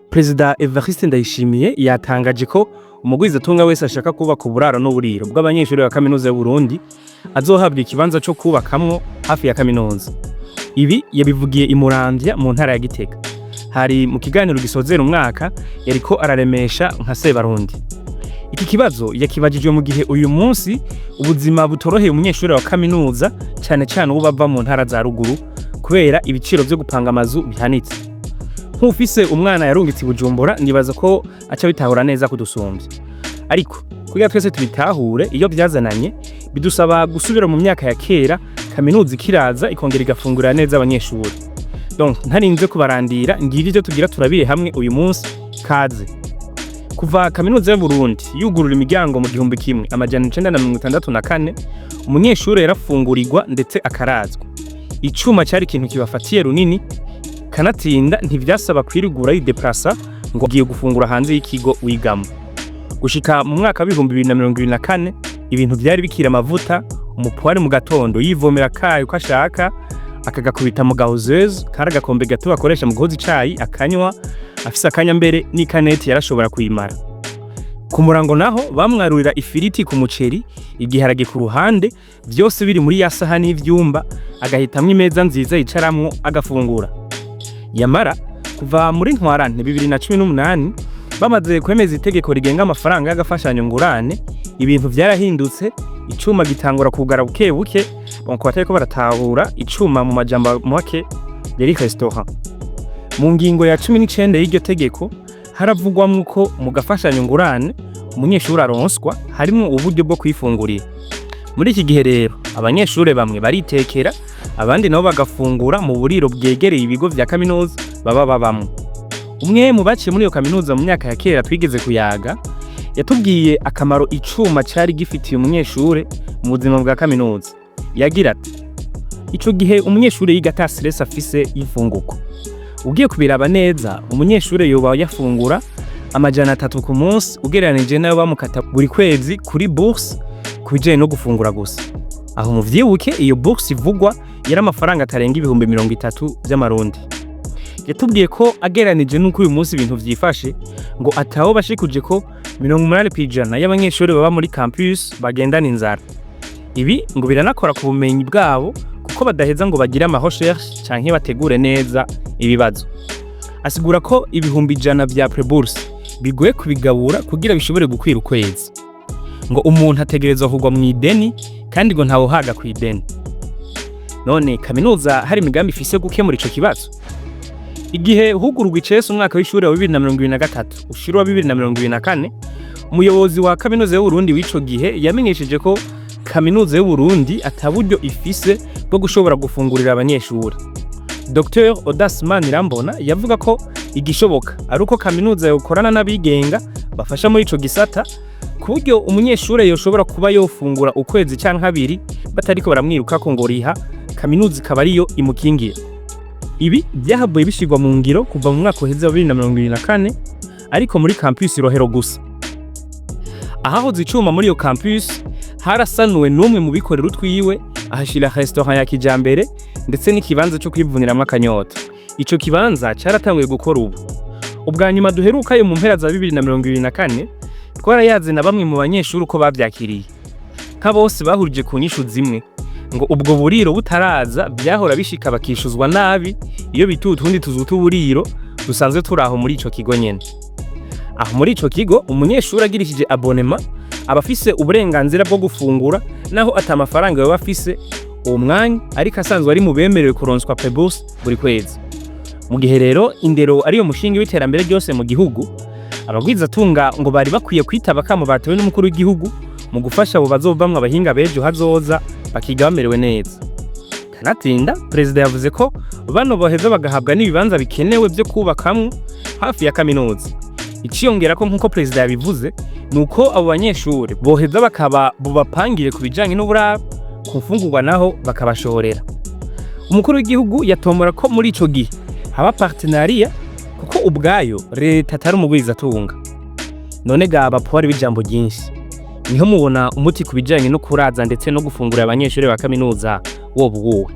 Perezida Evariste Ndayishimiye yatangaje ko umugwizatunga wese ashaka kubaka uburaro n'uburiro bw'abanyeshuri ba Kaminuza y'u Burundi azohabwa ikibanza co kubakamwo hafi ya kaminuza. Ibi yabivugiye i Muramvya mu ntara ya Gitega. Hari mu kiganiro gisozera umwaka yariko araremesha nka Sebarundi. Iki kibazo yakibajijwe mu gihe uyu munsi ubuzima butoroheye umunyeshuri wa kaminuza, cane cane uwo bava mu ntara za ruguru, kubera ibiciro vyo gupanga amazu bihanitse. Nk'ufise umwana yarungitse i Bujumbura, nibaza ko aca bitahura neza kudusumbya. Ariko kugira twese tubitahure iyo vyazananye, bidusaba gusubira mu myaka ya kera, kaminuza ikiraza ikongera igafungurira neza abanyeshuri. Donc ntarinze kubarandira, ngira ivyo tugira turabire hamwe uyu munsi. Kaze. Kuva Kaminuza y'u Burundi yugurura imiryango mu 1964, umunyeshuri yarafungurirwa ndetse akarazwa. Icuma cari ikintu kibafatiye runini, kanatsinda ntivyasaba kwirigura yideplasa ngo ugiye gufungura hanze y'ikigo wigamo. Gushika mu mwaka wa 2024, ibintu vyari bikira amavuta. Umupwari mu gatondo yivomera kayo uko ashaka, akagakubita mu ga hauseuse, kari agakombe gato bakoresha mu guhoza icayi, akanywa afise akanya, mbere n'ikaneti yarashobora kuyimara. Ku murango naho bamwarurira ifiriti ku muceri, igiharage ku ruhande, vyose biri muri ya sahani y'ivyumba, agahitamwo imeza nziza yicaramwo agafungura. Yamara kuva muri Ntwarante 2018, bamaze kwemeza itegeko rigenga amafaranga y'agafashanyo ngurane, ibintu vyarahindutse. Icuma gitangura kugara buke buke. Bon, ku batariko baratahura icuma, mu majambo make yari restaurant. Mu ngingo ya 19 y'iryo tegeko haravugwamwo ko mu gafashanyo ngurane umunyeshuri aronswa harimwo uburyo bwo kwifungurira. Muri iki gihe rero abanyeshure bamwe baritekera, abandi nabo bagafungura mu buriro bwegereye ibigo vya kaminuza baba babamwo. Umwe mu baciye muri iyo kaminuza mu myaka ya kera twigeze kuyaga, yatubwiye akamaro icuma cari gifitiye umunyeshure mu buzima bwa kaminuza. Yagira ati: "Ico gihe umunyeshure yiga ata stress afise y'imfungurwa. Ugiye kubiraba neza, umunyeshure yoba yafungura 300 ku munsi, ugereranije n'ayo bamukata buri kwezi kuri bourse ku bijanye no gufungura gusa." Aho muvyibuke, iyo bourse ivugwa yari amafaranga atarenga 30,000 vy'amarundi. Yatubwiye ko agereranije n'uko uyu munsi ibintu vyifashe, ngo ataho bashikuje ko 80% y'abanyeshuri baba muri campus bagendana inzara. Ibi ngo biranakora ku bumenyi bwabo, kuko badaheza ngo bagire ama recherche canke bategure neza ibibazo. Asigura ko 100,000 vya prêt-bourse bigoye kubigabura kugira bishobore gukwira ukwezi. Ngo umuntu ategerezwa kugwa mu ideni, kandi ngo ntawuhaga ku ideni. None kaminuza hari imigambi ifise gukemura ico kibazo? Igihe hugururwa icese umwaka w'ishure wa 2023 ushira wa 2024, umuyobozi wa Kaminuza y'Uburundi w'ico gihe yamenyesheje ko Kaminuza y'Uburundi ata buryo ifise bwo gushobora gufungurira abanyeshuri. Dr Audace Manirambona yavuga ko igishoboka ari uko kaminuza yokorana n'abigenga bafasha muri ico gisata, ku buryo umunyeshure yoshobora kuba yofungura ukwezi canke abiri batariko baramwirukako ngo riha, kaminuza ikaba ariyo imukingira. Ibi vyahavuye bishirwa mu ngiro kuva mu mwaka uheze wa 2024, ariko muri campus Rohero gusa. Ahahoze icuma muri iyo campus harasanuwe n'umwe mu bikorera utwiwe, ahashira restaurant ya kijambere ndetse n'ikibanza co kwivuniramwo akanyota. Ico kibanza caratanguye gukora ubu. Ubwa nyuma duherukayo mu mpera za 2024, twarayaze na bamwe mu banyeshuri uko bavyakiriye. Nka bose bahurije ku nyishu zimwe, ngo ubwo buriro butaraza vyahora bishika bakishuzwa nabi iyo bituye utundi tuzu t'uburiro dusanzwe turi aho muri ico kigo nyene. Aho muri ico kigo, umunyeshuri agirishije abonnement aba afise uburenganzira bwo gufungura naho ata mafaranga yoba afise uwo mwanya, ariko asanzwe ari mu bemerewe kuronswa prêt-bourse buri kwezi. Mu gihe rero indero ariyo mushingi w'iterambere ryose mu gihugu, abagwizatunga ngo bari bakwiye kwitaba akamo batewe n'umukuru w'igihugu mu gufasha abo bazovamwo abahinga b'ejo hazoza, bakiga bamerewe neza. Kanatsinda perezida yavuze ko bano boheza bagahabwa n'ibibanza bikenewe vyo kubakamwo hafi ya kaminuza. Iciyongera ko, nk'uko perezida yabivuze, ni uko abo banyeshuri boheza bakaba bubapangire ku bijanye n'uburaro, ku mfungurwa naho bakabashorera. Umukuru w'igihugu yatomora ko muri ico gihe haba partenariat, kuko ubwayo leta atari umugwizatunga. None gaba pwari b'ijambo ryinshi, niho mubona umuti ku bijanye no kuraza ndetse no gufungurira abanyeshuri ba kaminuza woba uwuhe?